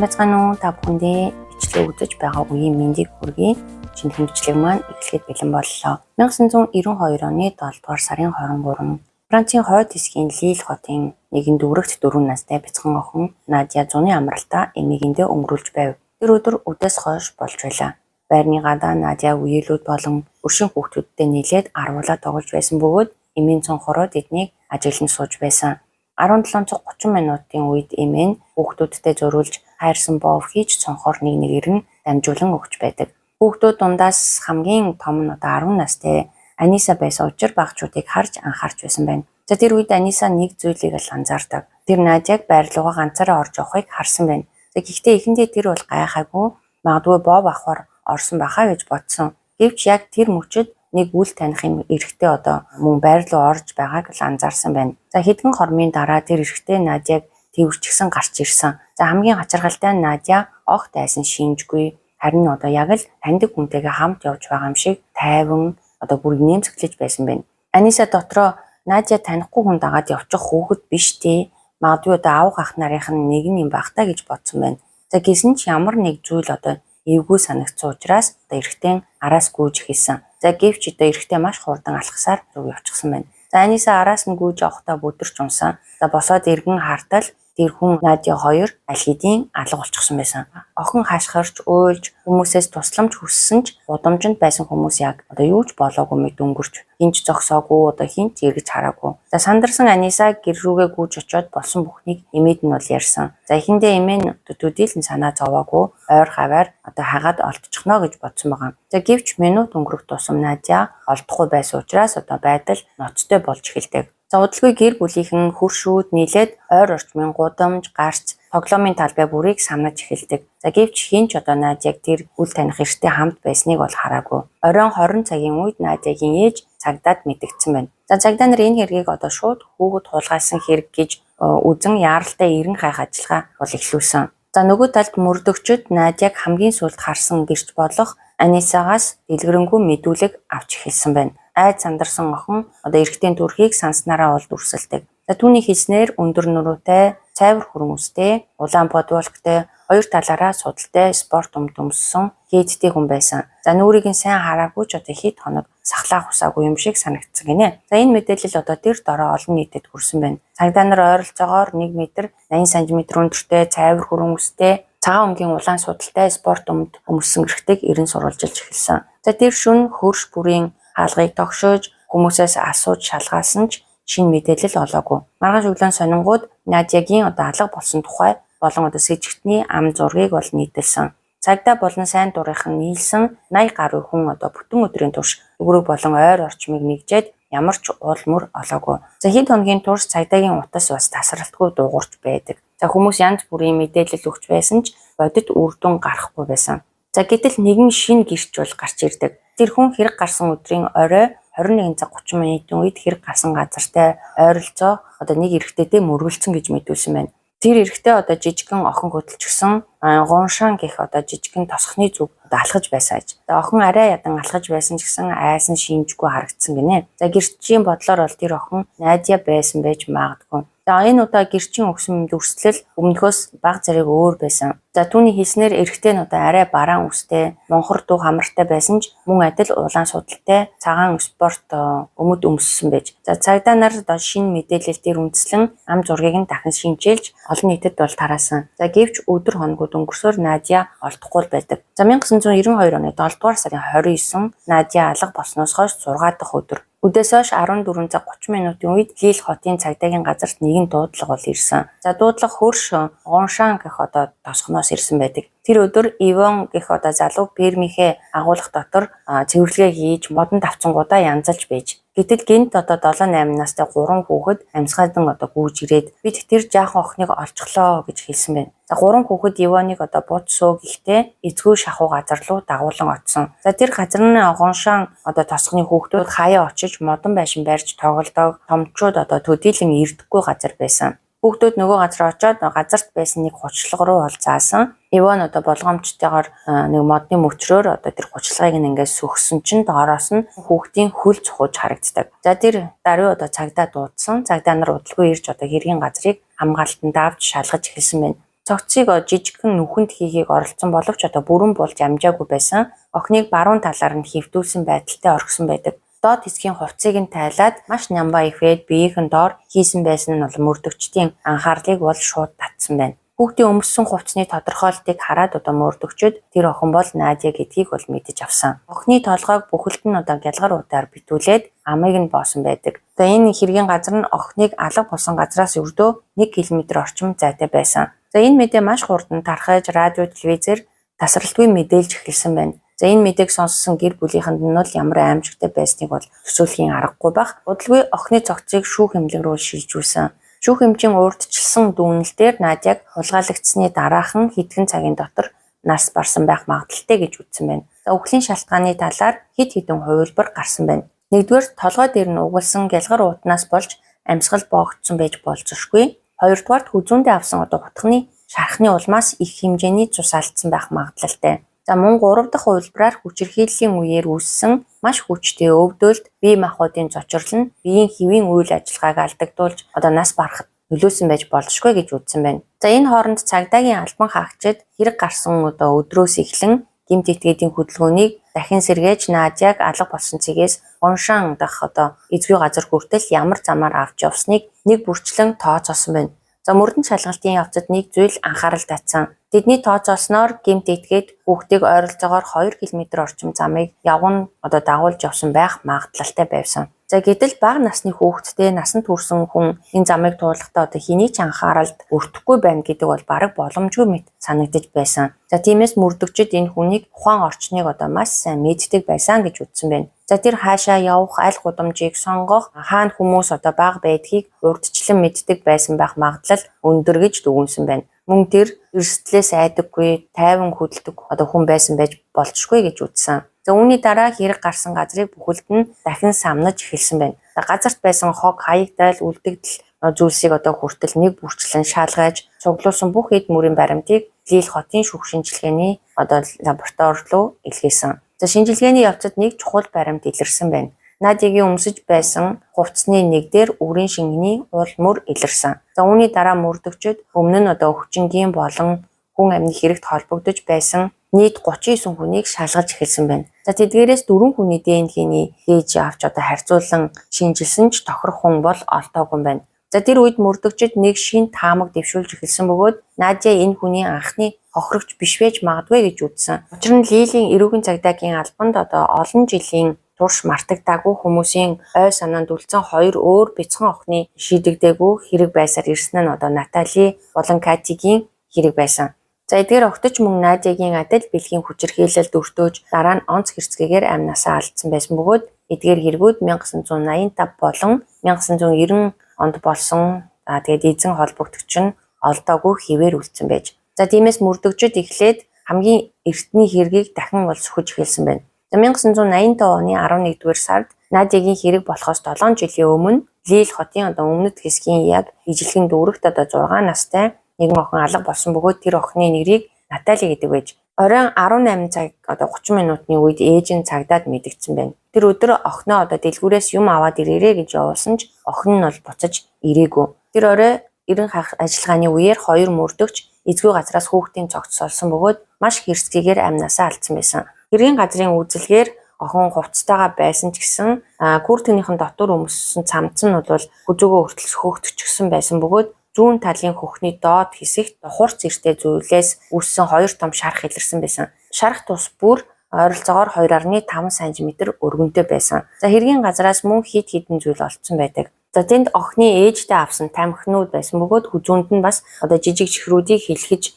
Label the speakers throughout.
Speaker 1: Сайн байцгаана уу? Та бүхэндээ бичлэг үзэж байгаа үеийн мэндийг хүргэе. Шинэхэн бичлэг маань эхлэхэд бэлэн боллоо. 1992 оны 7 дугаар сарын 23 Францын хойд хэсгийн Лил хотын нэгэн дүүрэгт 4 настай бяцхан охин Надя зуны амралтаа эмээгэндээ өнгөрүүлж байв. Тэр өдөр үдээс хойш болж байлаа. Байрны гадаа Надя үеэлүүд болон өршин хүүхдүүдтэй нийлээд аруулаа тоглож байсан бөгөөд эмийн цонхороо тэднийг ажиглан сууж байсан. 17 цаг 30 минутын үед эмээ нь хүүхдүүдтэй зориулж хайрсан боов хийж цонхоор нэг нэгээр нь дамжуулан өгч байдаг. Хүүхдүүд дундаас хамгийн том нь одоо 10 настай Аниса байсан учир багчуудыг харж анхаарч байсан байна. За тэр үед Аниса нэг зүйлийг л анзаардаг. Тэр Надяг байр руугаа ганцаараа орж явахыг харсан байна. За гэхдээ эхэндээ тэр бол гайхаагүй, магадгүй боов авахар орсон байхаа гэж бодсон. Гэвч яг тэр мөчид нэг үл таних юм эрэгтэй одоо мөн байр руу орж байгааг л анзаарсан байна. За хэдхэн хормын дараа тэр эрэгтэй Надяг тэвэрчгсэн гарч ирсэн. За хамгийн хачирхалтай нь Надя огт айсан шинжгүй, харин одоо яг л таньдаг хүнтэйгээ хамт явж байгаа юм шиг тайван одоо бүр нэмсэглэж байсан байна. Аниса дотроо Надя танихгүй хүн дагаад явчих хүүхэд биш тий. Магадгүй одоо авга ах нарын нь нэг нь юм байх та гэж бодсон байна. За гэсэн ч ямар нэг зүйл одоо эвгүй санагдсан учраас одоо эрэгтэй араас гүйж эхэлсэн. За гэвч одоо эрэгтэй маш хурдан алхасаар зүг явчихсан байна. За Аниса араас нь гүйж явахдаа бүдэрч унсан. За босоод эргэн хартал тэр хүн Надя хоёр аль хэдийн алга болчихсон байсан. Охин хашгирч, уйлж, хүмүүсээс тусламж хүссэн ч гудамжинд байсан хүмүүс яг одоо юу ч болоогүй мэт өнгөрч, хэн ч зогсоогүй, одоо хэн ч эргэж хараагүй. За сандарсан Аниса гэр рүүгээ гүйж очиод болсон бүхнийг эмээд нь бол ярьсан. За эхэндээ эмээ нь төдийлөн санаа зовоогүй, ойр хаваар одоо хагаад олдчихно гэж бодсон байгаа. За гэвч минут өнгөрөх тусам Надя олдохгүй байсан учраас одоо байдал ноцтой болж эхэлдэг. За удалгүй гэр бүлийнхэн хөршүүд нийлээд ойр орчмын гудамж, гарц, тоглоомын талбай бүрийг самнаж эхэлдэг. За гэвч хэн ч одоо Надяг тэр үл таних эртээ хамт байсныг бол хараагүй. Оройн 20 цагийн үед Надягийн ээж цагдаад мэдэгдсэн байна. За цагдаа нар энэ хэргийг одоо шууд хүүхэд хулгайлсан хэрэг гэж үзэн яаралтай эрен хайх ажиллагаа бол эхлүүлсэн. За нөгөө талд мөрдөгчид Надяг хамгийн сүүлд харсан гэрч болох Анисагаас дэлгэрэнгүй мэдүүлэг авч эхэлсэн байна. Айд сандарсан охин одоо эрэгтэйн төрхийг санснараа бол дүрсэлдэг. За түүний хэлснээр өндөр нуруутай, цайвар хүрэн үстэй, улаан подволктой, хоёр талаараа судалтай спорт өмд өмссөн хийдтэй хүн байсан. За нүрийг нь сайн хараагүй ч одоо хэд хоног сахлаа хусаагүй юм шиг санагдсан гинэ. За энэ мэдээлэл одоо тэр дороо олон нийтэд хүрсэн байна. Цагдаа нар ойролцоогоор 1 м 80 см өндөртэй, цайвар хүрэн үстэй, цагаан өнгийн улаан судалтай спорт өмд өмссөн эрэгтэйг эрен сурвалжилж эхэлсэн. За тэр шөнө хөрш бүрийн хаалгыг тогшоож хүмүүсээс асууж шалгаалсан ч шинэ мэдээлэл олоогүй. Маргааш өглөө сонингууд Надягийн одоо алга болсон тухай болон одоо сэжигтний ам зургийг бол нийтэлсэн. Цагдаа болон сайн дурынхан нийлсэн 80 гаруй хүн одоо бүтэн өдрийн турш дүүрэг болон ойр орчмыг нэгжээд ямар ч уул мөр олоогүй. За хэд хоногийн турш цагдаагийн утас бас тасралтгүй дуугарч байдаг. За хүмүүс янз бүрийн мэдээлэл өгч байсан ч бодит үр дүн гарахгүй байсан. За гэтэл нэгэн шинэ гэрч бол гарч ирдэг. Тэр хүн хэрэг гарсан өдрийн орой 21 цаг 30 минутын үед хэрэг гарсан газартай ойролцоо одоо нэг эрэгтэйтэй мөргөлдсөн гэж мэдүүлсэн байна. Тэр эрэгтэй одоо жижигхэн охин хөдөлчихсөн, гуншаан гэх одоо жижигхэн тосхны зүг одоо алхаж байсан аж. За охин арай ядан алхаж байсан ч гэсэн айсан шинжгүй харагдсан гинэ. За гэрчийн бодлоор бол тэр охин Надя байсан байж магадгүй. За энэ удаа гэрчийн өгсөн дүрслэл өмнөхөөс бага зэрэг өөр байсан. За түүний хэлснээр эрэгтэй нь одоо арай бараан үстэй, монхор дуу хамартай байсан ч мөн адил улаан судалтай, цагаан спорт өмд өмссөн байж. За цагдаа нар одоо шинэ мэдээлэл дээр үндэслэн ам зургийг нь дахин шинчилж олон нийтэд бол тараасан. За гэвч өдөр хоногуд өнгөрсөөр Надя олдохгүй байдаг. За 1992 оны 7 дугаар сарын 29 Надя алга болсноос хойш 6 дахь өдөр. Үдээс хойш 14 цаг 30 минутын үед Лил хотын цагдаагийн газарт нэгэн дуудлага бол ирсэн. За дуудлага хөрш Гоншан гэх одоо тосгоноос ирсэн байдаг. Тэр өдөр Ивон гэх одоо залуу фермийнхээ агуулга дотор цэвэрлэгээ хийж модон тавцангуудаа янзалж байж. Гэтэл гэнэт одоо 7 8 настай 3 хүүхэд амьсгалан одоо гүйж ирээд бид тэр жаахан охиныг олчихлоо гэж хэлсэн байна. За 3 хүүхэд Ивоныг одоо будсөө гэхдээ эзгүй шахуу газар руу дагуулан очсон. За тэр газар нь Гоншан одоо тосгоны хүүхдүүд хаяа очиж модон байшин барьж тоглодог, томчууд одоо төдийлөн ирдэггүй газар байсан. Хүүхдүүд нөгөө газар очоод газарт байсан нэг хучлага руу бол заасан. Иван одоо болгоомжтойгоор нэг модны мөчрөөр одоо тэр хучлагыг ингээд сөхсөн чинь доороос нь хүүхдийн хөл цухууж харагддаг. За тэр даруй одоо цагдаа дуудсан. Цагдаа нар удалгүй ирж одоо хэргийн газрыг хамгаалтанд авч шалгаж эхэлсэн байна. Цогцыг жижигхэн нүхэнд хийхийг оролдсон боловч одоо бүрэн болж амжаагүй байсан. Охиныг баруун талаар нь хэвдүүлсэн байдалтай орхисон байдаг. Доод хэсгийн хувцсыг нь тайлаад маш нямбай ихэд биеийнхэн доор хийсэн байсан нь бол мөрдөгчдийн анхаарлыг бол шууд татсан байна. Хүүхдийн өмссөн хувцсны тодорхойлолтыг хараад одоо мөрдөгчд тэр охин бол Надя гэдгийг бол мэдэж авсан. Охины толгойг бүхэлд нь одоо гялгар утаар битүүлээд амыг нь боосон байдаг. Одоо энэ хэргийн газар нь охиныг алга болсон газраас ердөө 1 км орчим зайтай байсан. За, энэ мэдээ маш хурдан тархаж, радио, телевизээр тасралтгүй мэдээлж эхэлсэн байна. За, энэ мэдээг сонссон гэр бүлийнхэнд нь бол ямар аимшигтай байсныг бол төсөөлхийн аргагүй байх. Удалгүй охины цогцыг шүүх эмнэлэг рүү шилжүүлсэн. Шүүх эмчийн урдчилсан дүгнэлтээр Надяг хулгайлагдсаны дараахан хэдхэн цагийн дотор нас барсан байх магадлалтай гэж үзсэн байна. За, үхлийн шалтгааны талаар хэд хэдэн хувилбар гарсан байна. Нэгдүгээр, толгой дээр нь угалсан гялгар уутнаас болж амьсгал боогдсон байж болзошгүй. Хоёрдугаарт, хүзүүндээ авсан одоо хутганы шархны улмаас их хэмжээний цус алдсан байх магадлалтай. За, мөн гурав дахь хувилбараар хүчирхийллийн үеэр үүссэн маш хүчтэй өвдөлт, бие махбодын цочрол нь биеийн хэвийн үйл ажиллагааг алдагдуулж одоо нас барахад нөлөөсөн байж болзошгүй гэж үзсэн байна. За, энэ хооронд цагдаагийн албан хаагчид хэрэг гарсан одоо өдрөөс эхлэн гэмт этгээдийн хөдөлгөөнийг дахин сэргээж, Надяг алга болсон цэгээс Гоншан дахь одоо эзгүй газар хүртэл ямар замаар авч явсныг нэг бүрчлэн тооцоолсон байна. За, мөрдөн шалгалтын явцад нэг зүйл анхаарал татсан. Тэдний тооцоолсноор гэмт этгээд хүүхдийг ойролцоогоор 2 км орчим замыг явган одоо дагуулж явсан байх магадлалтай байсан. За, гэтэл бага насны хүүхэдтэй насанд хүрсэн хүн энэ замыг туулахдаа одоо хэний ч анхааралд өртөхгүй байна гэдэг бол бараг боломжгүй мэт санагдаж байсан. За, тиймээс мөрдөгчид энэ хүнийг ухаан орчныг одоо маш сайн мэддэг байсан гэж үзсэн байна. За, тэр хаашаа явах, аль гудамжийг сонгох, хаана хүмүүс одоо бага байдгийг урдчлан мэддэг байсан байх магадлал өндөр гэж дүгнэсэн байна. Мөн тэр эрсдлээс айдаггүй, тайван хөдөлдөг одоо хүн байсан байж болзошгүй гэж үзсэн. За, үүний дараа хэрэг гарсан газрыг бүхэлд нь дахин самнаж эхэлсэн байна. За, газарт байсан хог, хаягдал, үлдэгдэл зүйлсийг одоо хүртэл нэг бүрчлэн шалгаж, цуглуулсан бүх эд мөрийн баримтыг Лил хотын шүүх шинжилгээний одоо лаборатори руу илгээсэн. За, шинжилгээний явцад нэг чухал баримт илэрсэн байна. Надягийн өмсөж байсан хувцсны нэг дээр үрийн шингэний уул мөр илэрсэн. За, үүний дараа мөрдөгчид өмнө нь одоо өвчнгийн болон хүн амны хэрэгт холбогдож байсан нийт 39 хүнийг шалгаж эхэлсэн байна. За, тэдгээрээс 4 хүний ДНХ-ний дээж авч одоо харьцуулан шинжилсэн ч тохирох хүн бол олдоогүй юм байна. За, тэр үед мөрдөгчид нэг шинэ таамаг дэвшүүлж эхэлсэн бөгөөд Надя энэ хүний анхны хохирогч биш байж магадгүй гэж үзсэн. Учир нь Лилийн эрүүгийн цагдаагийн албанд одоо олон жилийн турш мартагдаагүй хүмүүсийн ой санаанд үлдсэн хоёр өөр бяцхан охины шийдэгдээгүй хэрэг байсаар ирсэн нь одоо Натали болон Катигийн хэрэг байсан. За, эдгээр охид ч мөн Надягийн адил бэлгийн хүчирхийлэлд өртөөж, дараа нь онц хэрцгээгээр амь насаа алдсан байсан бөгөөд эдгээр хэрэгүүд 1985 болон 1990 онд болсон. За, тэгээд эзэн холбогдогч нь олдоогүй хэвээр үлдсэн байж. За, тиймээс мөрдөгчид эхлээд хамгийн эртний хэргийг дахин бол сөхөж эхэлсэн байна. За, 1985 оны 11-р сард Надягийн хэрэг болохоос 7 жилийн өмнө Лил хотын одоо өмнөд хэсгийн яг ижилхэн дүүрэгт одоо 6 настай нэгэн охин алга болсон бөгөөд тэр охины нэрийг Натали гэдэг байж, оройн 18 цаг одоо 30 минутны үед ээж нь цагдаад мэдэгдсэн байна. Тэр өдөр охиноо одоо дэлгүүрээс юм аваад ирээрэй гэж явуулсан ч охин нь бол буцаж ирээгүй. Тэр орой эрен хах ажиллагааны үеэр хоёр мөрдөгч эзгүй газраас хүүхдийн цогц олсон бөгөөд маш хэрцгийгээр амь насаа алдсан байсан. Хэргийн газрын үзэлгээр охин хувцастайгаа байсан ч гэсэн курткийнхын дотор өмссөн цамц нь бол хүзүүгөө хүртэл сөхөгдчихсөн байсан бөгөөд зүүн талын хөхний доод хэсэгт хурц эртэй зүйлээс үүссэн хоёр том шарх илэрсэн байсан. Шарх тус бүр ойролцоогоор 2.5 см өргөнтэй байсан. За, хэргийн газраас мөн хэд хэдэн зүйл олдсон байдаг. За, тэнд охины ээжтэй авсан тамхинууд байсан бөгөөд хүзүүнд нь бас одоо жижиг чихрүүдийг хэлхэж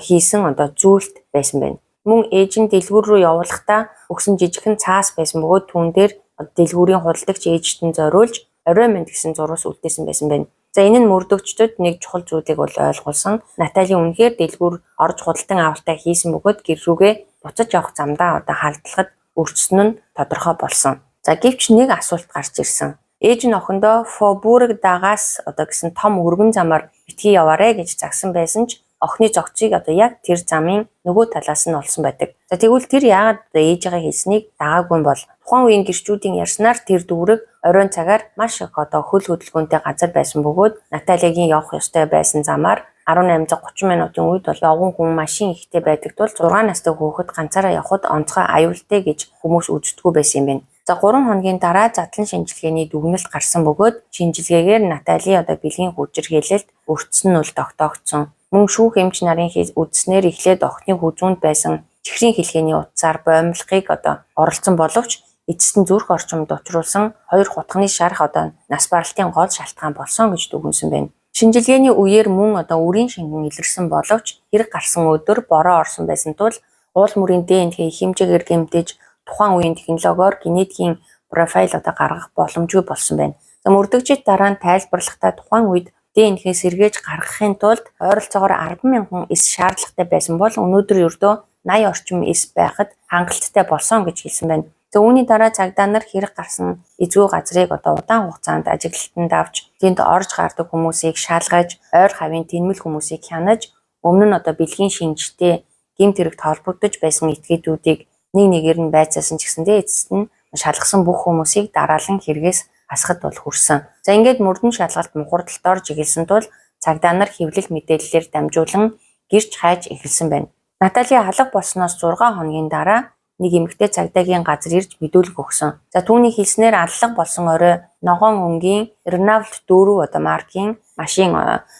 Speaker 1: хийсэн одоо зүйлт байсан байна. Мөн ээж нь дэлгүүр рүү явуулахдаа өгсөн жижигхэн цаас байсан бөгөөд түүн дээр дэлгүүрийн худалдагч ээжт нь зориулж орой минь гэсэн зурвас үлдээсэн байсан байна. За, энэ нь мөрдөгчдөд нэг чухал зүйлийг бол ойлгуулсан. Натали үнэхээр дэлгүүр орж худалдан авалтаа хийсэн бөгөөд гэр рүүгээ буцаж явах замдаа одоо халдлагад өртсөн нь тодорхой болсон. За, гэвч нэг асуулт гарч ирсэн. Ээж нь охиндоо Фобург дагаас одоо гэсэн том өргөн замаар битгий яваарэ гэж загсан байсан ч охины зогцыг одоо яг тэр замын нөгөө талаас нь олсон байдаг. За, тэгвэл тэр яагаад одоо ээжигээ хэлснийг дагаагүй юм бол? Тухайн үеийн гэрчүүдийн ярьснаар тэр дүүрэг оройн цагаар маш их одоо хөл хөдөлгөөнтэй газар байсан бөгөөд Наталиагийн явах ёстой байсан замаар 18 цаг 30 минутын үед бол овгон хүн машин ихтэй байдаг тул 6 настай хүүхэд ганцаараа явхад онцгой аюултай гэж хүмүүс үздэггүй байсан юм байна. За 3 хоногийн дараа задлан шинжилгээний дүгнэлт гарсан бөгөөд шинжилгээгээр Натали одоо бэлгийн хүчирхийлэлд өртсөн нь бол тогтоогдсон. Мөн шүүх эмч нарын үзснээр эхлээд охины хүзүүнд байсан чихрийн хэлхээний утсаар боомлохыг одоо оролцсон боловч эцэст нь зүрх орчимд учруулсан хоёр хутганы шарх одоо нас баралтын гол шалтгаан болсон гэж дүгнэсэн байна. Шинжилгээний үеэр мөн одоо үрийн шингэн илэрсэн боловч хэрэг гарсан өдөр бороо орсон байсан тул уул мөрийн ДНХ их хэмжээгээр гэмтэж тухайн үеийн технологиор генетикийн профайл одоо гаргах боломжгүй болсон байна. За мөрдөгчид дараа нь тайлбарлахдаа тухайн үед ДНХ сэргээж гаргахын тулд ойролцоогоор 10,000 эс шаардлагатай байсан бол өнөөдөр ердөө 80 орчим эс байхад хангалттай болсон гэж хэлсэн байна. За үүний дараа цагдаа нар хэрэг гарсан эзгүй газрыг одоо удаан хугацаанд ажиглалтанд авч тэнд орж гардаг хүмүүсийг шалгаж, ойр хавийн тэнмэл хүмүүсийг хянаж, өмнө нь одоо бэлгийн шинжтэй гэмт хэрэгт холбогдож байсан этгээдүүдийг нэг нэгээр нь байцаасан ч гэсэндээ эцэст нь шалгасан бүх хүмүүсийг дараалан хэрэгээс асахад бол хүрсэн. За ингээд мөрдөн шалгалт мухардалд орж эхэлсэн тул цагдаа нар хэвлэл мэдээллээр дамжуулан гэрч хайж эхэлсэн байна. Натали алга болсноос 6 хоногийн дараа нэг эмэгтэй цагдаагийн газар ирж мэдүүлэг өгсөн. За түүний хэлснээр аллага болсон орой ногоон өнгийн Renault 4 одоо маркийн машин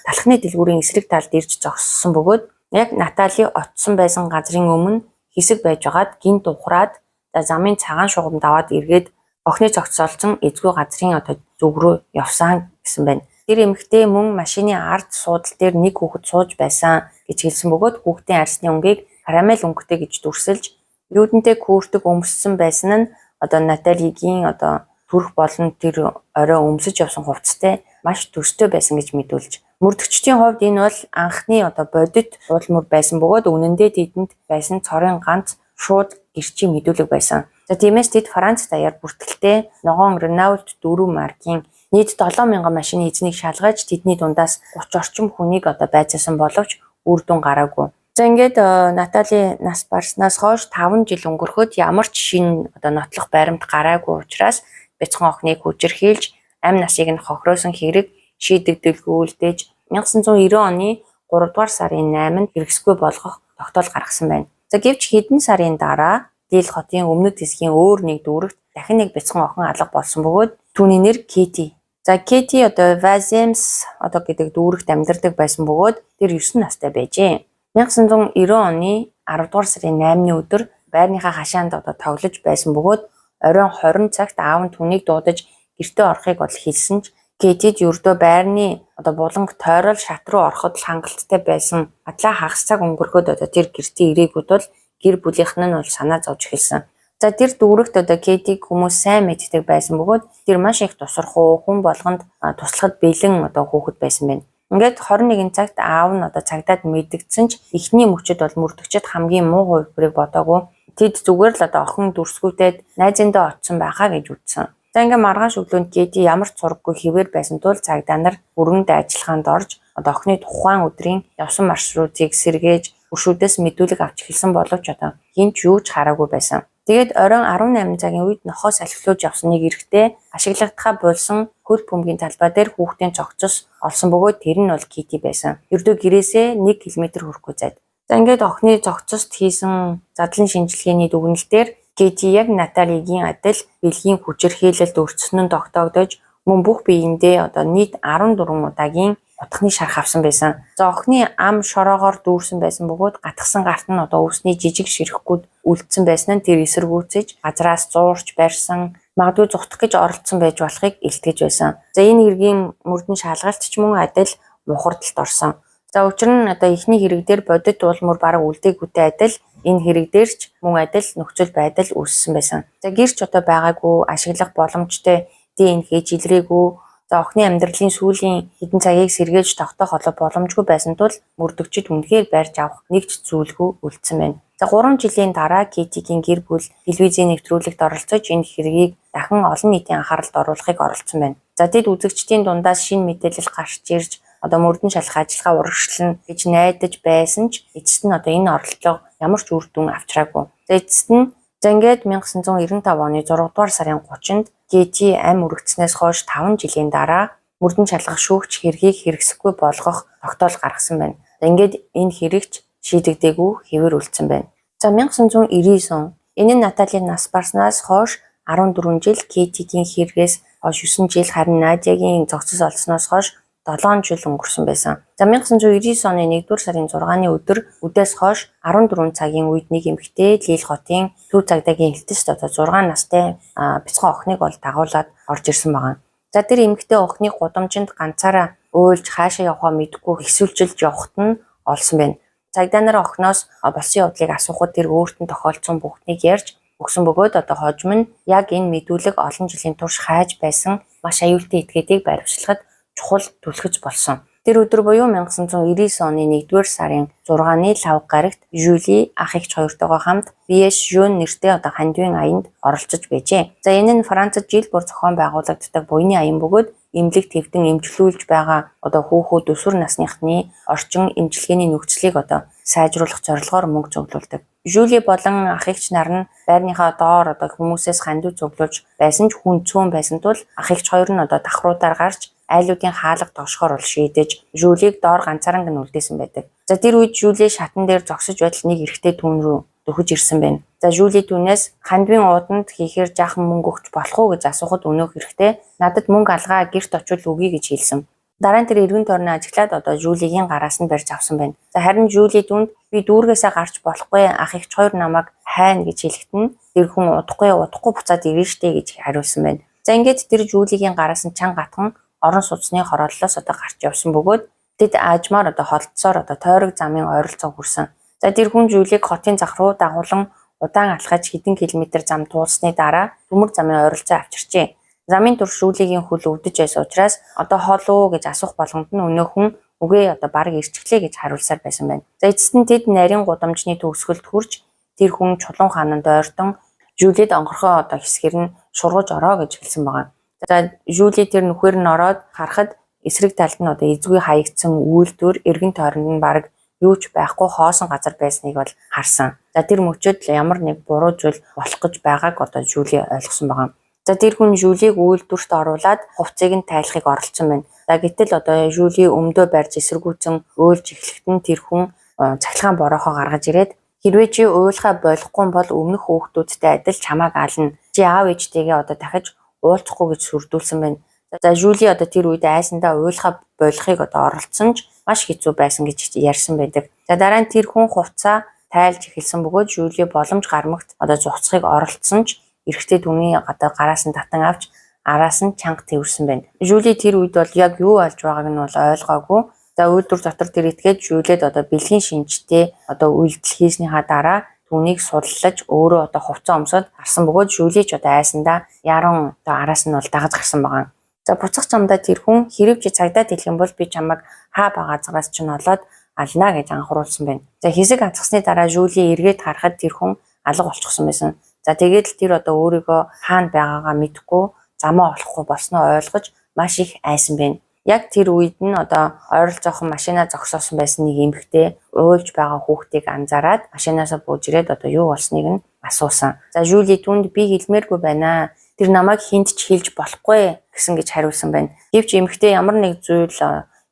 Speaker 1: талхны дэлгүүрийн эсрэг талд ирж зогссон бөгөөд яг Натали очсон байсан газрын өмнө хэсэг байж байгаад гинт ухраад за замын цагаан шугам даваад эргээд охины зогсоолцсон эзгүй газрын одоо зүг рүү явсан гэсэн байна. Тэр эмэгтэй мөн машины ард суудал дээр нэг хүүхэд сууж байсан гэж хэлсэн бөгөөд хүүхдийн арьсны өнгийг карамель өнгөтэй гэж дүрсэлж юудэнтэй куртик өмссөн байсан нь одоо Наталигийн одоо төрх болон тэр орой өмсөж явсан хувцастай маш төстэй байсан гэж мэдүүлж мөрдөгчдийн хувьд энэ бол анхны одоо бодит уулмөр байсан бөгөөд үнэндээ тэдэнд байсан цорын ганц шууд гэрчийн мэдүүлэг байсан. За тиймээс тэд Франц даяар бүртгэлтэй ногоон Renault 4 маркийн нийт 7000 машины эзнийг шалгаж тэдний дундаас 30 орчим хүнийг одоо байцаасан боловч үр дүн гараагүй. За ингээд Натали нас барснаас хойш 5 жил өнгөрөхөд ямар ч шинэ одоо нотлох баримт гараагүй учраас бяцхан охиныг хүчирхийлж амь насыг нь хохироосон хэрэг шийдэгдэлгүй үлдээж 1990 оны 3 дугаар сарын 8-нд хэрэгсгүй болгох тогтоол гаргасан байна. За гэвч хэдэн сарын дараа Лил хотын өмнөд хэсгийн өөр нэг дүүрэгт дахин нэг бяцхан охин алга болсон бөгөөд түүний нэр Кети. За Кети одоо Ваземс одоо гэдэг дүүрэгт амьдардаг байсан бөгөөд тэр 9 настай байжээ. 1990 оны 10 дугаар сарын 8-ны өдөр байрныхаа хашаанд одоо тоглож байсан бөгөөд оройн 20 цагт аав нь түүнийг дуудаж гэртээ орохыг бол хэлсэн ч Кетид ердөө байрны одоо буланг тойрол шат руу ороход л хангалттай байсан. Адлаа хагас цаг өнгөрөхөд одоо тэр гэртээ ирээгүй тул гэр бүлийнх нь бол санаа зовж эхэлсэн. За тэр дүүрэгт одоо Кетиг хүмүүс сайн мэддэг байсан бөгөөд тэр маш их тусархуу хүн болгонд туслахад бэлэн одоо хүүхэд байсан байна. Ингээд 21 цагт аав нь одоо цагдаад мэдэгдсэн ч эхний мөчид бол мөрдөгчид хамгийн муу хувилбарыг бодоогүй. Тэд зүгээр л одоо охин дүрсгүйтэд найзындаа очсон байхаа гэж үзсэн. За ингээ маргааш өглөөнд Кети ямар ч сураггүй хэвээр байсан тул цагдаа нар өргөнд ажиллагаанд орж одоо охины тухайн өдрийн явсан маршрутыг сэргээж хөршүүдээс мэдүүлэг авч эхэлсэн боловч одоо хэн ч юу ч хараагүй байсан. Тэгээд оройн 18 цагийн үед нохоо салхилуулж явсан нэг эрэгтэй ашиглагдахаа болсон хөл бөмбөгийн талбай дээр хүүхдийн цогцос олсон бөгөөд тэр нь бол Кети байсан. Ердөө гэрээсээ 1 км хүрэхгүй зайд. За ингээд охины цогцост хийсэн задлан шинжилгээний дүгнэлтээр Кети яг Наталигийн адил бэлгийн хүчирхийлэлд өртсөн нь тогтоогдож мөн бүх биендээ одоо нийт 14 удаагийн утхны шарх авсан байсан. За охины ам шороогоор дүүрсэн байсан бөгөөд гатгсан гарт нь одоо өвсний жижиг ширэхгүүд үлдсэн байсан нь тэр эсэргүүцэж газраас зуурч барьсан магадгүй зугтах гэж оролдсон байж болохыг илтгэж байсан. За энэ хэргийн мөрдөн шалгалт ч мөн адил мухардалд орсон. За учир нь одоо эхний хэрэг дээр бодит уулмөр бараг үлдээгүйтэй адил энэ хэрэг дээр ч мөн адил нөхцөл байдал үүссэн байсан. За гэрч одоо байгаагүй ашиглах боломжтой ДНХ илрээгүй. За охины амьдралын сүүлийн хэдэн цагийг сэргээж тогтоох одоо боломжгүй байсан тул мөрдөгчид үнэхээр барьж авах нэг ч зүйлгүй үлдсэн байна. За 3 жилийн дараа Кетигийн гэр бүл телевизийн нэвтрүүлэгт оролцож энэ хэргийг дахин олон нийтийн анхааралд оруулахыг оролдсон байна. За тэд үзэгчдийн дундаас шинэ мэдээлэл гарч ирж одоо мөрдөн шалах ажиллагаа урагшлана гэж найдаж байсан ч эцэст нь одоо энэ оролдлого ямар ч үр дүн авчраагүй. За эцэст нь за ингээд 1995 оны 6 дугаар сарын 30-нд Кети амь үргэцснээс хойш 5 жилийн дараа мөрдөн шалгах шүүгч хэргийг хэрэгсэхгүй болгох тогтоол гаргасан байна. Ингээд энэ хэрэгч шийдэгдээгүй хэвээр үлдсэн байна. За 1999 он. Энэ нь Наталийн нас барснаас хойш 14 жил, Кэтигийн хэрэгээс хойш 9 жил, харин Надягийн зохицос олсноос хойш 7 жил өнгөрсөн байсан. За 1999 оны 1-р сарын 6-ны өдөр үдээс хойш 14 цагийн үед нэг эмэгтэй Лил хотын төв цагдаагийн хэлтэст одоо 6 настай бяцхан охиныг бол дагуулад орж ирсэн байгаа. За тэр эмэгтэй охиныг гудамжинд ганцаараа уйлж хаашаа явахаа мэдэхгүй хэсүүлжилж явахад нь олсон байна. Цагдаа нар охиноос болсон явдлыг асуухад тэр өөрт нь тохиолдсон бүхнийг ярьж өгсөн бөгөөд одоо хожим нь яг энэ мэдүүлэг олон жилийн турш хайж байсан маш аюултай этгээдийг баривчлахад чухал түлхэж болсон. Тэр өдөр буюу 1999 оны 1-р сарын 6-ны лав гарагт Жюли ах эгч хоёртойгоо хамт Биэш Жөн нэртэй одоо хандивын аянд оролцож байжээ. За энэ нь Францад жил бүр зохион байгуулагддаг буяны аян бөгөөд эмнэлэг твдэн эмчлүүлж байгаа одоо хүүхүүд өсвөр насныхны орчин эмчилгээний нөхцөлийг одоо сайжруулах зорилгоор мөнгө цуглуулдаг. Жюли болон ах эгч нар нь байрныхаа доор одоо хүмүүсээс хандив цуглуулж байсан ч хүн цөөн байсан тул ах эгч хоёр нь одоо давхруудаар гарч айлуудын хаалга тогшохоор бол шийдэж Жюлийг доор ганцааранг нь үлдээсэн байдаг. За тэр үед Жюли шатан дээр зогсож байтал нэг эрэгтэй түүн рүү дөхөж ирсэн байна. За Жюли түүнээс хандивын ууданд хийхээр жаахан мөнгө өгч болох уу гэж асуухад өнөөх эрэгтэй надад мөнгө алгаа, гэрт очивол өгье гэж хэлсэн. Дараа нь тэр эргэн тойрноо ажиглаад одоо Жюлигийн гараас нь барьж авсан байна. За харин Жюли түүнд би дүүргээсээ гарч болохгүй, ах эгч хоёр намайг хайна гэж хэлэхэд нь тэр хүн удахгүй буцаад ирнэ штэ гэж хариулсан байна. За ингээд тэр Жюлигийн гараас нь чанга гатхан орон сууцны хорооллоос одоо гарч явсан бөгөөд тэд аажмаар одоо холдсоор одоо тойрог замын ойролцоо хүрсэн. За тэр хүн Жюлиг хотын зах руу дагуулan удаан алхаж хэдэн километр зам туулсны дараа төмөр замын ойролцоо авчирчээ. Замын турш Жюлигийн хөл өвдөж байсан учраас одоо хоол уу гэж асуух болгонд нь өнөөх хүн үгүй одоо бараг ирчихлээ гэж хариулсаар байсан байна. За эцэст нь тэд нарийн гудамжны төгсгөлд хүрч тэр хүн чулуун хаананд ойртон Жюлид онгорхой одоо хэсгэр нь шургаж ороо гэж хэлсэн байгаа. За Жюли тэр нүхээр нь ороод харахад эсрэг талд нь одоо эзгүй хаягдсан үйлдвэр, эргэн тойронд нь бараг юу ч байхгүй хоосон газар байсныг бол харсан. За тэр мөчөд ямар нэг буруу зүйл болох гэж байгааг одоо Жюли ойлгосон байгаа. За тэр хүн Жюлийг үйлдвэрт оруулаад хувцсыг нь тайлахыг оролдсон байна. За гэтэл одоо Жюли өмдөө барьж эсэргүүцэн уйлж эхлэхэд нь тэр хүн цахилгаан бороохоо гаргаж ирээд хэрвээ чи уйлахаа болохгүй бол өмнөх хүүхдүүдтэй адил чамааг аална. Чи аав ээжтэйгээ одоо дахиж уулзахгүй гэж сүрдүүлсэн байна. За Жюли одоо тэр үед айсандаа уйлахаа болохыг одоо оролдсон ч маш хэцүү байсан гэж ярьсан байдаг. За дараа нь тэр хүн хувцаа тайлж эхэлсэн бөгөөд Жюли боломж гармагт одоо зугцахыг оролдсон ч эрэгтэй түүний одоо гараас нь татан авч араас нь чанга тэвэрсэн байна. Жюли тэр үед бол яг юу болж байгааг нь бол ойлгоогүй. За үйлдвэр дотор тэр итгээд Жюлид одоо бэлгийн шинжтэй одоо үйлдэл хийснийхаа дараа түүнийг судлаж өөрөө одоо хувцас өмсөд гарсан бөгөөд Жюли ч одоо айсандаа яран одоо араас нь бол дагаж гарсан байгаа. За буцах замдаа тэр хүн хэрв чи цагдаад хэлэх юм бол би чамайг хаа ба газраас чинь олоод алнаа гэж анхааруулсан байна. За хэсэг алхасны дараа Жюли эргээд харахад тэр хүн алга болчихсон байсан. За тэгээд л тэр одоо өөрийгөө хаана байгаагаа мэдэхгүй, замаа олохгүй болсноо ойлгож маш их айсан байна. Яг тэр үед нь одоо ойролцоох машина зогсоосон байсан нэг эмэгтэй уйлж байгаа хүүхдийг анзаараад машинаасаа бууж ирээд одоо юу болсныг нь асуусан. За Жюли түүнд би хэлмээргүй байна. Тэр намайг хүнд ч хэлж болохгүй гэсэн гэж хариулсан байна. Гэвч эмэгтэй ямар нэг зүйл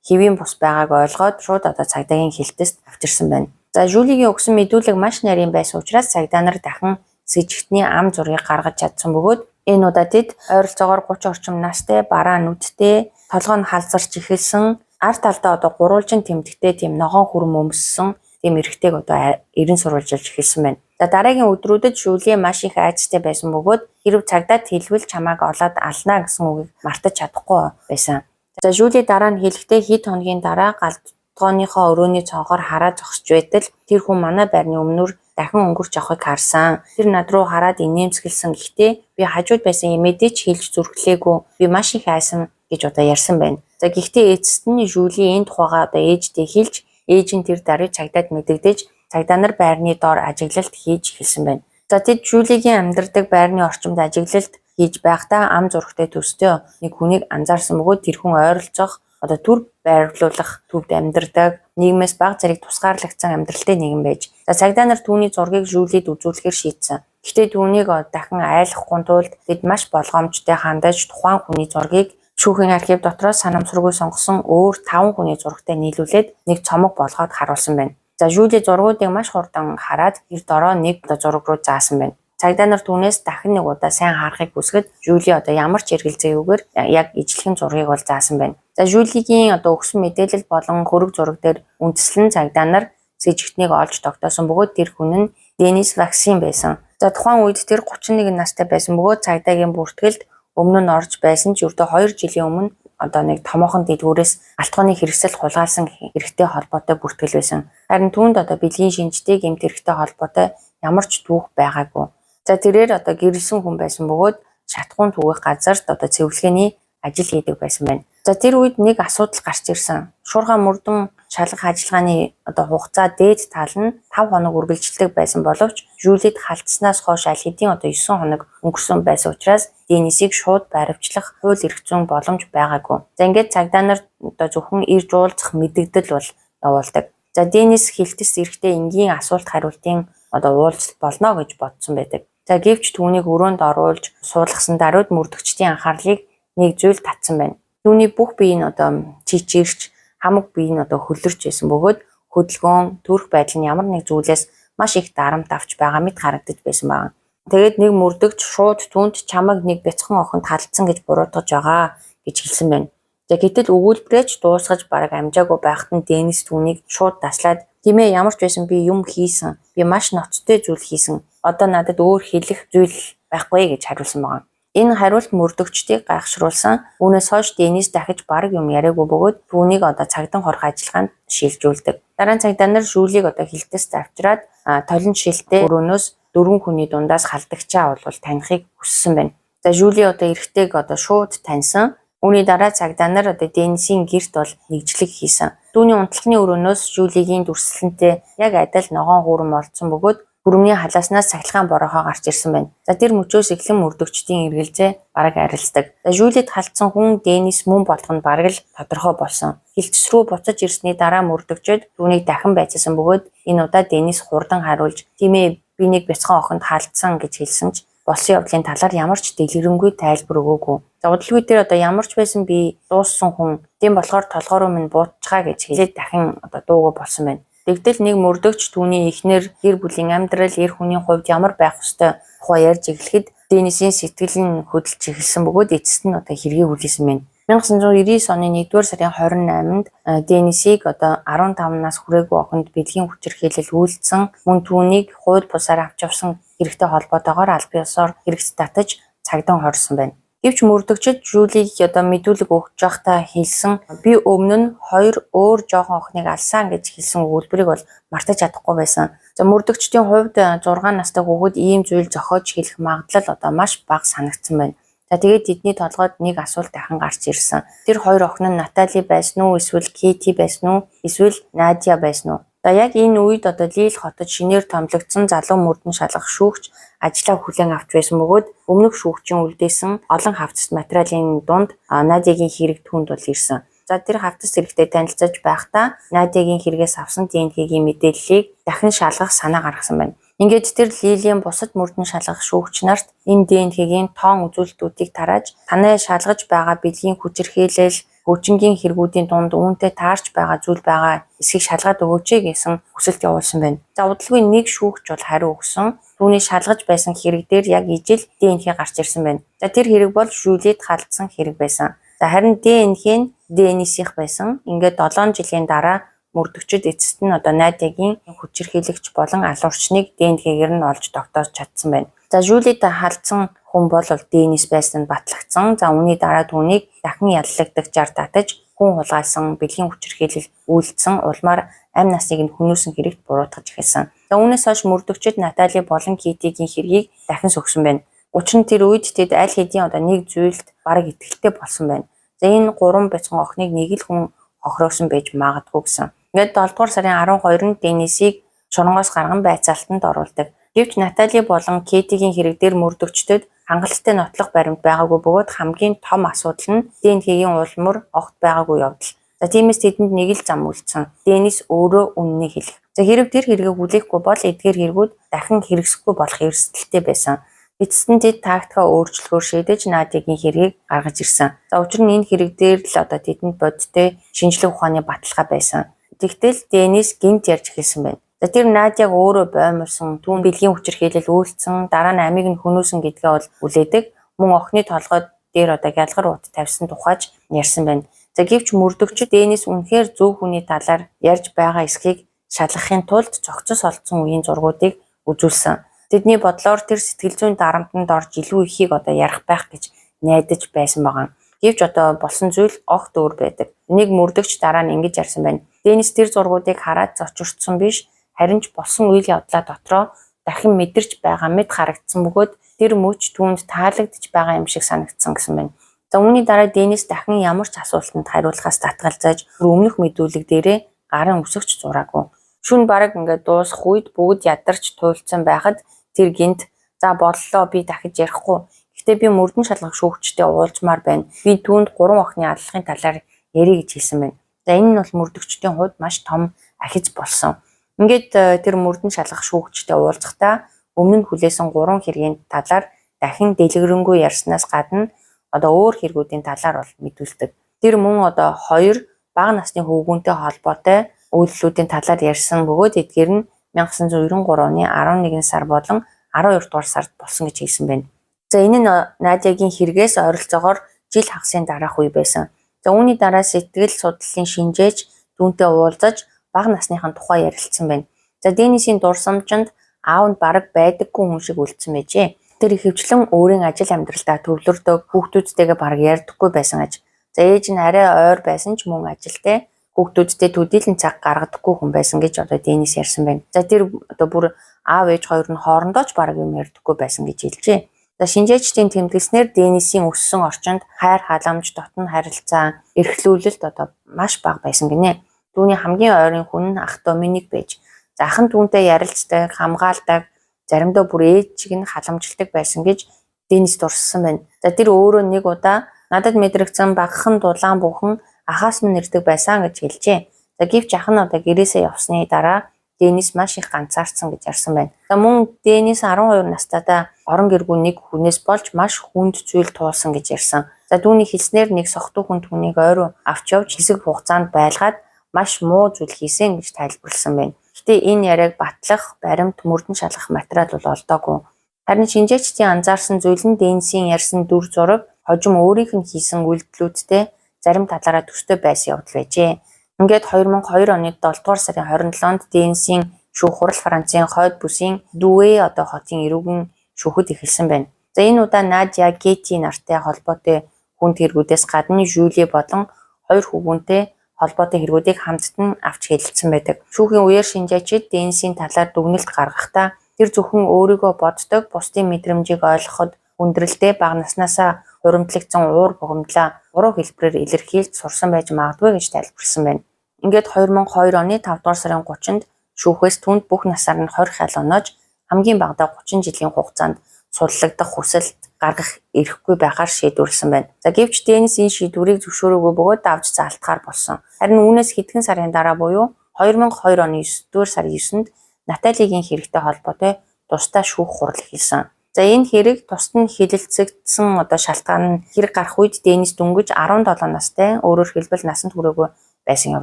Speaker 1: хэвийн бус байгааг ойлгоод шууд одоо цагдаагийн хэлтэст авчирсан байна. За Жюлигийн өгсөн мэдүүлэг маш нарийн байсан учраас цагдаа нар дахин сэжигтний ам зургийг гаргаж чадсан бөгөөд энэ удаа тэд ойролцоогоор 30 орчим настай, бараа нүдтэй, толгой нь халзарч эхэлсэн, ард талдаа одоо гурвалжин тэмдэгтэй тийм ногоон хүрм өмссөн тийм эрэгтэйг одоо эрен сурвалжилж эхэлсэн байна. За дараагийн өдрүүдэд Жюли маш их айдастай байсан бөгөөд хэрв цагдаад хэлвэл чамайг олоод алнаа гэсэн үгийг мартаж чадахгүй байсан. За Жюли дараа нь хэлэхдээ хэд хоногийн дараа галдгооныхоо өрөөний цонхоор хараа зогсож байтал тэр хүн манай байрны өмнөр дахин өнгөрч явахыг харсан. Тэр над руу хараад инээмсэглэсэн. Гэхдээ би хажууд байсан эмээдээ ч хэлж зүрхлээгүй. Би маш их айсан гэж одоо ярьсан байна. За гэхдээ эцэст нь Жюли энэ тухайгаа одоо ээждээ хэлж, ээж нь тэр даруй цагдаад мэдэгдэж, цагдаа нар байрны доор ажиглалт хийж эхэлсэн байна. За тэд Жюлигийн амьдардаг байрны орчимд ажиглалт хийж байхдаа ам зурагтай төстэй нэг хүнийг анзаарсан бөгөөд тэр хүн ойролцоох одоо төр байрлуулах төвд амьдардаг, нийгмээс бага зэрэг тусгаарлагдсан амьдралтай нэгэн байж. За цагдаа нар түүний зургийг Жюлид үзүүлэхээр шийдсэн. Гэхдээ түүнийг дахин айлгахгүй тулд тэд маш болгоомжтой хандаж тухайн хүний зургийг Шүүхийн архив дотроос санамсаргүй сонгосон өөр 5 хүний зурагтай нийлүүлээд нэг цомог болгоод харуулсан байна. За, Жюли зургуудыг маш хурдан хараад тэр дороо нэг одоо зураг руу заасан байна. Цагдаа нар түүнээс дахин нэг удаа сайн харахыг хүсэхэд Жюли одоо ямар ч эргэлзээгүйгээр яг ижилхэн зургийг бол заасан байна. За, Жюлигийн одоо өгсөн мэдээлэл болон хөрөг зураг дээр үндэслэн цагдаа нар сэжигтнийг олж тогтоосон бөгөөд тэр хүн нь Денис Ваксин байсан. За, тухайн үед тэр 31 настай байсан бөгөөд цагдаагийн бүртгэлд өмнө нь орж байсан ч ердөө 2 жилийн өмнө одоо нэг томоохон дэлгүүрээс алтгооны хэрэгсэл хулгайлсан хэрэгтэй холбоотой бүртгэл байсан. Харин түүнд одоо бэлгийн шинжтэй гэмт хэрэгтэй холбоотой ямар ч түүх байгаагүй. За, тэрээр одоо гэрлэсэн хүн байсан бөгөөд шатахуун түгэх газарт одоо цэвэрлэгээний ажил хийдэг байсан байна. За, тэр үед нэг асуудал гарч ирсэн. Шуурхай мөрдөн шалгах ажиллагааны одоо хугацаа дээд тал нь 5 хоног үргэлжилдэг байсан боловч Жюлид халтснаас хойш аль хэдийн одоо 9 хоног өнгөрсөн байсан учраас Денисийг шууд баривчлах хууль эрх зүйн боломж байгаагүй. За, ингээд цагдаа нар одоо зөвхөн ирж уулзах мэдэгдэл бол явуулдаг. За, Денис хилтэс эрэхтэй энгийн асуулт хариултын одоо уулзалт болно гэж бодсон байдаг. За, гэвч түүнийг өрөөнд оруулж суулгасан даруйд мөрдөгчдийн анхаарлыг нэг зүйл татсан байна. Түүний бүх бие нь одоо чичирч, хамаг бие нь одоо хөлөрч байсан бөгөөд хөдөлгөөн, төрх байдал нь ямар нэг зүйлээс маш их дарамт авч байгаа мэт харагдаж байсан байна. Тэгээд нэг мөрдөгч шууд түүнд чамайг нэг бяцхан охинд халдсан гэж буруутгаж байгаа гэж хэлсэн байна. За, гэтэл өгүүлбэрээ ч дуусгаж бараг амжаагүй байхад нь Денис түүнийг шууд таслаад, "Тиймээ, ямар ч байсан би юм хийсэн. Би маш ноцтой зүйл хийсэн. Одоо надад өөр хэлэх зүйл байхгүй" гэж хариулсан байна. Энэ хариулт мөрдөгчдийг гайхшруулсан. Үүнээс хойш Денис дахиж бараг юм яриаггүй бөгөөд түүнийг одоо цагдан хорох ажиллагаанд шилжүүлдэг. Дараа нь цагдаа нар Жюлийг одоо хилтэст авчираад толон шилтэй өрөөнөөс дөрвөн хүний дундаас халдагчаа бол танихыг хүссэн байна. За, Жюли одоо эрэгтэйг одоо шууд таньсан. Үүний дараа цагдаа нар одоо Денисийн гэрт бол нэгжлэг хийсэн. Түүний унтлагын өрөөнөөс Жюлигийн дүрслэнтэй яг адил ногоон хүүрэн олдсон бөгөөд хүрэмний халааснаас цахилгаан бороохон гарч ирсэн байна. За, тэр мөчөөс эхлэн мөрдөгчдийн эргэлзээ бараг арилздаг. За, Жюлид халдсан хүн Денис мөн болох нь бараг л тодорхой болсон. Хилтэс рүү буцаж ирсний дараа мөрдөгчид түүнийг дахин байцаасан бөгөөд энэ удаа Денис хурдан хариулж, "Тиймээ, би нэг бяцхан охинд халдсан" гэж хэлсэн ч болсон явдлын талаар ямар ч дэлгэрэнгүй тайлбар өгөөгүй. За, удалгүй дээр одоо ямар ч байсан би дууссан хүн. Тийм болохоор толгой руу минь буутчихаа гэж хэлээд дахин одоо дуугүй болсон байна. Тэгтэл нэг мөрдөгч түүний эхнэр, гэр бүлийн амьдрал, эр хүний хувьд ямар байх ёстой тухай ярьж эхлэхэд Денисийн сэтгэл нь хөдөлж эхэлсэн бөгөөд эцэст нь одоо хэргийг хүлээсэн байна. 1999 оны 1-р сарын 28-нд Денисийг одоо 15 нас хүрээгүй охинд бэлгийн хүчирхийлэл үйлдсэн, мөн түүнийг хууль бусаар авч явсан хэрэгтэй холбоотойгоор албан ёсоор хэрэгт татаж цагдан хорсон байна. Гэвч мөрдөгчид Жюлиг одоо мэдүүлэг өгч байхдаа хэлсэн би өмнө нь хоёр өөр жоохон охиныг алсан гэж хэлсэн өгүүлбэрийг бол мартаж чадахгүй байсан. За, мөрдөгчдийн хувьд 6 настай хүүхэд ийм зүйл зохиож хэлэх магадлал одоо маш бага санагдсан байна. За, тэгээд тэдний толгойд нэг асуулт дахин гарч ирсэн. Тэр хоёр охин нь Натали байсан уу, эсвэл Кети байсан уу, эсвэл Надя байсан уу? За, яг энэ үед одоо Лил хотод шинээр томилогдсон залуу мөрдөн шалгах шүүгч ажлаа хүлээн авч байсан бөгөөд өмнөх шүүгчийн үлдээсэн олон хавтаст материалын дунд Надягийн хэрэг түүнд бол ирсэн. За, тэр хавтас хэрэгтэй танилцаж байхдаа Надягийн хэрэгээс авсан ДНХ-гийн мэдээллийг дахин шалгах санаа гаргасан байна. Ингээд тэр Лилийн бусад мөрдөн шалгах шүүгч нарт энэ ДНХ-гийн тоон үзүүлэлтүүдийг тарааж, танай шалгаж байгаа бэлгийн хүчирхийлэл, хөгжингийн хэрэгүүдийн дунд үүнтэй таарч байгаа зүйл байгаа эсэхийг шалгаад өгөөч гэсэн хүсэлт явуулсан байна. За, удалгүй нэг шүүгч бол хариу өгсөн. Түүний шалгаж байсан хэрэг дээр яг ижил ДНХ гарч ирсэн байна. За, тэр хэрэг бол Жюлид халдсан хэрэг байсан. За, харин ДНХ нь Денисийнх байсан. Ингээд 7 жилийн дараа мөрдөгчид эцэст нь одоо Надягийн хүчирхийлэгч болон алуурчныг ДНХ-гээр нь олж тогтоож чадсан байна. За, Жюлид халдсан хүн бол Денис байсан нь батлагдсан. За, үүний дараа түүнийг дахин яллагдагчаар татаж хүн хулгайлсан, бэлгийн хүчирхийлэл үйлдсэн, улмаар амь насыг нь хөнөөсөн хэрэгт буруутгаж эхэлсэн. За, үүнээс хойш мөрдөгчид Натали болон Китигийн хэргийг дахин сөхсөн байна. Учир нь тэр үед тэд аль хэдийн одоо нэг зүйлд бараг итгэлтэй болсон байна. За, энэ гурван бяцхан охиныг нэг л хүн хохироосон байж магадгүй гэсэн. Ингээд 7 дугаар сарын 12-нд Денисийг шоронгоос гарган байцаалтанд оруулдаг. Гэвч Натали болон Кетигийн хэрэг дээр мөрдөгчдөд хангалттай нотлох баримт байгаагүй бөгөөд хамгийн том асуудал нь ДНХ-гийн улмөр огт байгаагүй явдал. За, тиймээс тэдэнд нэг л зам үлдсэн. Денис өөрөө үнэнийг хэлэх. За, хэрэв тэр хэрэгийг хүлээхгүй бол эдгээр хэрэгүүд дахин хэрэгсэхгүй болох эрсдэлтэй байсан. Эцэст нь тэд тактикаа өөрчлөхөөр шийдэж Надягийн хэргийг гаргаж ирсэн. За учир нь энэ хэрэг дээр л одоо тэдэнд бодиттой шинжлэх ухааны баталгаа байсан. Тэгтэл Денис гэнэт ярьж эхэлсэн байна. За тэр Надяг өөрөө бооморсон, түүн бэлгийн хүчирхийлэл үйлдсэн, дараа нь амийг нь хөнөөсөн гэдгээ бол үлээдэг. Мөн охины толгой дээр одоо гялгар ут тавьсан тухайч ярьсан байна. За гэвч мөрдөгчид Денис үнэхээр зөв хүний талаар ярьж байгаа эсхийг шалгахын тулд цогцос олдсон үеийн зургуудыг үзүүлсэн. Тэдний бодлоор тэр сэтгэл зүйн дарамтанд орж илүү ихийг одоо ярих байх гэж найдаж байсан байгаа. Гэвч одоо болсон зүйл огт өөр байдаг. Нэг мөрдөгч дараа нь ингэж ярьсан байна. Денис тэр зургуудыг хараад зочирдсон биш, харин ч болсон үйл явдлаа дотроо дахин мэдэрч байгаа мэт харагдсан бөгөөд тэр мөч түүнд таалагдж байгаа юм шиг санагдсан гэсэн байна. За үүний дараа Денис дахин ямар ч асуултанд хариулахаас татгалзаж өмнөх мэдүүлэг дээрээ гарын үсэгч зураагүй. Шөнө бараг ингээд дуусах үед бүгд ядарч туйлдсан байхад тэр гэнэт за боллоо, би дахиж ярихгүй. Гэхдээ би мөрдөн шалгах шүүгчтэй уулзмаар байна. Би түүнд 3 охины аллахын талаар ярий гэж хэлсэн байна. За энэ нь бол мөрдөгчдийн хувьд маш том ахиц болсон. Ингээд тэр мөрдөн шалгах шүүгчтэй уулзахдаа өмнө нь хүлээсэн 3 хэргийн талаар дахин дэлгэрэнгүй ярьснаас гадна одоо өөр хэрэгүүдийн талаар бол мэдүүлдэг. Тэр мөн одоо 2 бага насны хөвгүүнтэй холбоотой үйлдэлүүдийн талаар ярьсан бөгөөд эдгээр нь 1993 оны 11 сар болон 12 дугаар сард болсон гэж хэлсэн байна. За энэ нь Надягийн хэрэгээс ойролцоогоор жил хагасын дараах үе байсан. За үүний дараа сэтгэл судлалын шинжээч түүнтэй уулзаж бага насныхын тухай ярилцсан байна. За Денисийн дурсамжинд аав нь бараг байдаггүй хүн шиг үлдсэн байжээ. Тэр ихэвчлэн өөрийн ажил амьдралдаа төвлөрдөг, хүүхдүүдтэйгээ бараг ярьдаггүй байсан аж. За ээж нь арай ойр байсан ч мөн ажилтай, хүүхдүүдтэй төдийлөн цаг гаргадаггүй хүн байсан гэж одоо Денис ярьсан байна. За тэр одоо бүр аав ээж хоёр нь хоорондоо ч бараг юм ярьдаггүй байсан гэж хэлжээ. За шинжээчдийн тэмдэглэснээр Денисийн өссөн орчинд хайр халамж, дотно харилцаа, эрхлүүлэлт одоо маш бага байсан гинэ. Түүний хамгийн ойрын хүн нь ах Доминик байж, за ах нь түүнтэй ярилцдаг, хамгаалдаг, заримдаа бүр ээж шиг нь халамжилдаг байсан гэж Денис дурссан байна. За тэр өөрөө нэг удаа надад мэдрэгдсэн багахан дулаан бүхэн ахаас минь ирдэг байсан гэж хэлжээ. За гэвч ах нь одоо гэрээсээ явсны дараа Денис маш их ганцаардсан гэж ярьсан байна. За мөн Денис 12 настайдаа орон гэргүй нэг хүнээс болж маш хүнд зүйл туулсан гэж ярьсан. За түүний хэлснээр нэг сохтуу хүн түүнийг ойруу авч явж хэсэг хугацаанд байлгаад маш муу зүйл хийсэн гэж тайлбарласан байна. Гэхдээ энэ яриаг батлах, баримт, мөрдөн шалгах материал бол олдоогүй. Харин шинжээчдийн анзаарсан зүйл нь Денисийн ярьсан дүр зураг хожим өөрийнх нь хийсэн үйлдэлүүдтэй зарим талаараа төстэй байсан явдал байжээ. Ингээд 2002 оны 7 дугаар сарын 27-нд Денисийн шүүх хурал Францын хойд бүсийн Дүэ одоо хотын эрүүгэн шүүхэд эхэлсэн байна. За энэ удаа Надя Кети нартай холбоотой хүнд хэрэгүүдээс гадна Жюли болон хоёр хөвгүүнтэй холбоотой хэрэгүүдийг хамтд нь авч хэлэлцсэн байдаг. Шүүхийн үеэр шинжээчид Денисийн талаар дүгнэлт гаргахдаа тэр зөвхөн өөрийгөө боддог, бусдын мэдрэмжийг ойлгоход хүндрэлтэй, бага наснаасаа хуримтлагдсан уур бухимдлаа буруу хэлбэрээр илэрхийлж сурсан байж магадгүй гэж тайлбарласан байна. Ингээд 2002 оны 5 дугаар сарын 30-нд шүүхээс түүнд бүх насаар нь 20 хял оноож хамгийн багадаа 30 жилийн хугацаанд суллагдах хүсэлт гаргах эрхгүй байхаар шийдвэрлэсэн байна. За гэвч Денис энэ шийдвэрийг зөвшөөрөөгүй бөгөөд давж заалтахаар болсон. Харин үүнээс хэдхэн сарын дараа буюу 2002 оны 9 дугаар сарын 9-нд Наталигийн хэрэгтэй холбоотой тусдай шүүх хурал эхэлсэн. За энэ хэрэг тусад нь хэлэлцэгдсэн одоо шалтгаан нь хэрэг гарах үед Денис дөнгөж 17 настай, өөрөөр хэлбэл насанд хүрээгүй байсан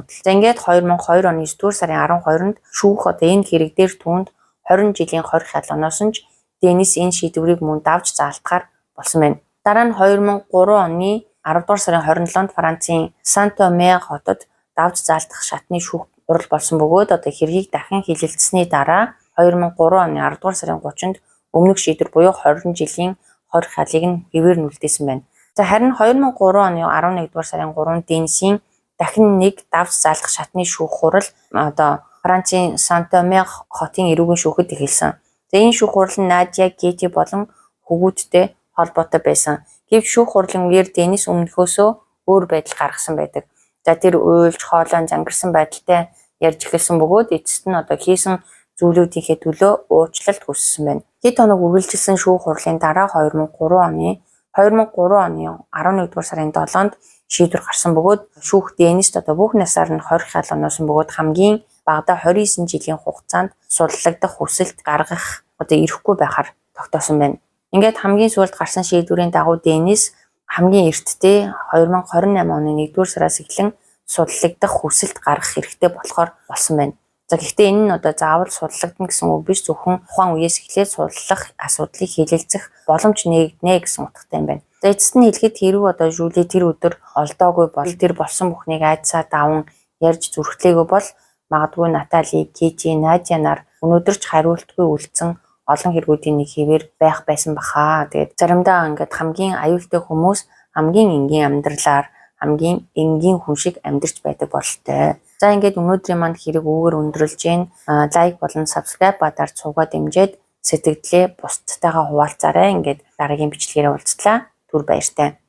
Speaker 1: явдал. За ингээд 2002 оны 9 дугаар сарын 12-нд шүүх одоо энэ хэрэг дээр түүнд 20 жилийн 20 хял оноосон ч Денис энэ шийдвэрийг мөн давж заалтахаар болсон байна. Дараа нь 2003 оны 10 дугаар сарын 27-нд Францын Санто-Мэ хотод давж заалтах шатны шүүх хурал болсон бөгөөд одоо хэргийг дахин хэлэлцсэний дараа 2003 оны 10 дугаар сарын 30-нд өмнөх шийдвэр буюу 20 жилийн 20 халыг нь хэвээр нь үлдээсэн байна. За харин 2003 оны 11 дугаар сарын 3-нд Денисийн дахин нэг давж заалдах шатны шүүх хурал одоо Францын Санто-Мэ хотын эрүүгийн шүүхэд эхэлсэн. За энэ шүүх хурал нь Надя, Кети болон хөвгүүдтэй холбоотой байсан. Гэвч шүүх хурлын үеэр Денис өмнөхөөсөө өөр байдал гаргасан байдаг. За тэр уйлж, хоолойн зангарсан байдалтай ярьж эхэлсэн бөгөөд эцэст нь одоо хийсэн зүйлүүдийнхээ төлөө уучлалт хүссэн байна. Хэд хоног үргэлжилсэн шүүх хурлын дараа 2003 оны 11 дугаар сарын 7-нд шийдвэр гарсан бөгөөд шүүх Денист одоо бүх насаар нь 20 хял оноосон бөгөөд хамгийн багадаа 29 жилийн хугацаанд суллагдах хүсэлт гаргах одоо эрхгүй байхаар тогтоосон байна. Ингээд хамгийн сүүлд гарсан шийдвэрийн дагуу Денис хамгийн эртдээ 2028 оны 1-р сараас эхлэн судлагдах хүсэлт гаргах хэрэгтэй болохоор болсон байна. За, гэхдээ энэ нь одоо заавал судлагдана гэсэн үг биш, зөвхөн тухайн үеэс эхлээд судлах асуудлыг хэлэлцэх боломж нээгдэнэ гэсэн утгатай юм байна. За, эцэст нь хэлэхэд, хэрвээ одоо Жюли тэр өдөр олдоогүй бол, тэр болсон бүхнийг айдсаа даван ярьж зүрхлээгүй бол магадгүй Натали, Кэти, Надя нар өнөөдөр ч хариултгүй үлдсэн олон хэрэгүүдийн нэг хэвээр байх байсан баха. Тэгээд заримдаа ингээд хамгийн аюултай хүмүүс хамгийн энгийн амьдралаар хамгийн энгийн хүн шиг амьдарч байдаг бололтой. За, ингээд өнөөдрийн манд хэрэг үүгээр өндөрлөж байна. Like болон subscribe ба дарж сувгаа дэмжиж сэтгэгдлээ бусдтайгаа хуваалцаарай. Ингээд дараагийн бичлэгээрээ уулзлаа. Түр баяртай.